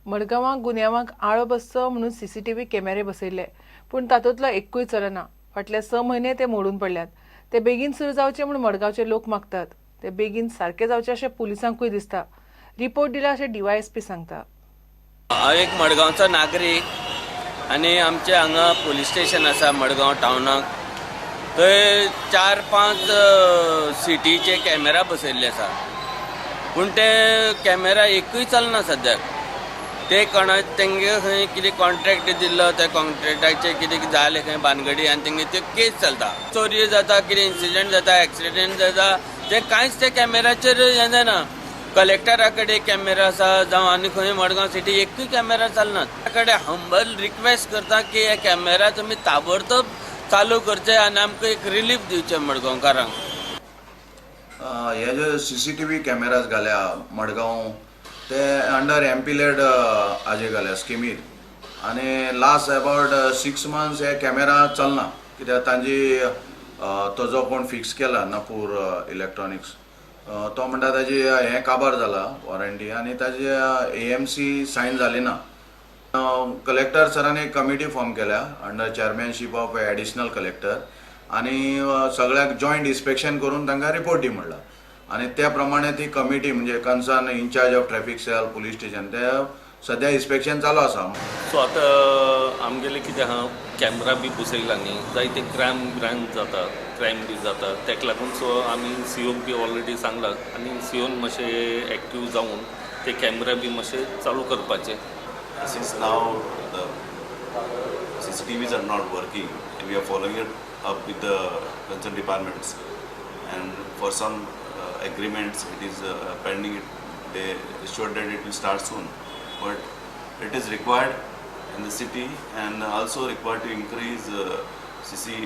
मडगांवां गुन्यांवांक आळो बसचो म्हणून सीसीटीव्ही कॅमेरे बसयल्ले, पूण तातूंतलो एक्कूय चलना. फाटले 6 म्हयने ते मोडून पडल्यात. ते बेगीन सुरू जावचे म्हूण मडगांवचे लोक मागतात. ते बेगीन सारके जावचे अशें पुलिसांकूय दिसता. रिपोर्ट दिला अशें डीवायएसपी सांगता. हांव एक मडगांवचो नागरीक आनी आमचे हांगा पुलीस स्टेशन आसा मडगांव टावनाक. थंय 4-5 सिटीचे कॅमेरा बसयल्ले आसा, पूण ते कॅमेरा एकूय चलना सद्याक. ते कोणा तेंगे खंय कितें कॉन्ट्रॅक्ट दिल्लो, त्या कॉन्ट्रॅक्टाचे कितें जालें खंय भानगडी आनी तेंगे त्यो केस चलता. चोरयो जाता, कितें इन्सिडंट जाता, एक्सिडंट जाता, ते कांयच ते कॅमेराचेर हें जायना. कलेक्टरा कडेन कॅमेरा आसा जावं आनी खंय मडगांव सिटी एकूय कॅमेरा चलना. त्या कडेन हंबल रिक्वेस्ट करता की हे कॅमेरा तुमी ताबडतोब चालू करचे आनी आमकां एक रिलीफ दिवचें मडगांवकारांक. हे जे CCTV cameras घाल्या मडगांव ते अंडर एमपीलेड हाजे घाल्या स्किमीर आनी लास्ट अबावट 6 मंथ्स हे कॅमेरा चलना, कित्याक तांची तो जो कोण फिक्स केला नपूर इलेक्ट्रॉनिक्स तो म्हणटा ताजी हें काबार जाला वॉरंटी आनी ताजी AMC sign जाली ना. कलेक्टर सरान एक कमिटी फॉर्म केल्या under chairmanship of additional collector आनी सगळ्याक जॉयंट इन्स्पेक्शन करून तांकां रिपोर्ट दी म्हणला आनी त्या प्रमाणे ती कमिटी म्हणजे concern incharge of traffic cell police station ते सद्या इन्स्पेक्शन चालू आसा. सो आतां आमगेले कितें आहा, कॅमेरा बी बसयला न्ही, जायते क्रायम ब्रायम जाता, क्रायम बी जाता, तेका लागून सो आमी सीओक बी ऑलरेडी सांगला आनी सीओन मातशें एक्टीव जावन ते कॅमेरा बी मातशे चालू करपाचे. Since now the CCTVs are not working, we are following it up with the concerned departments, and for some agreements it is pending. They assured that it will start soon, but it is required in the city and also required to increase CC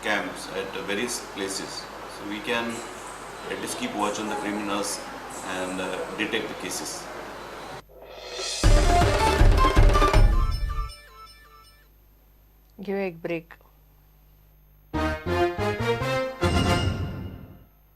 cams at various places, so we can at least keep watch on the criminals and detect the cases. घेऊया एक break.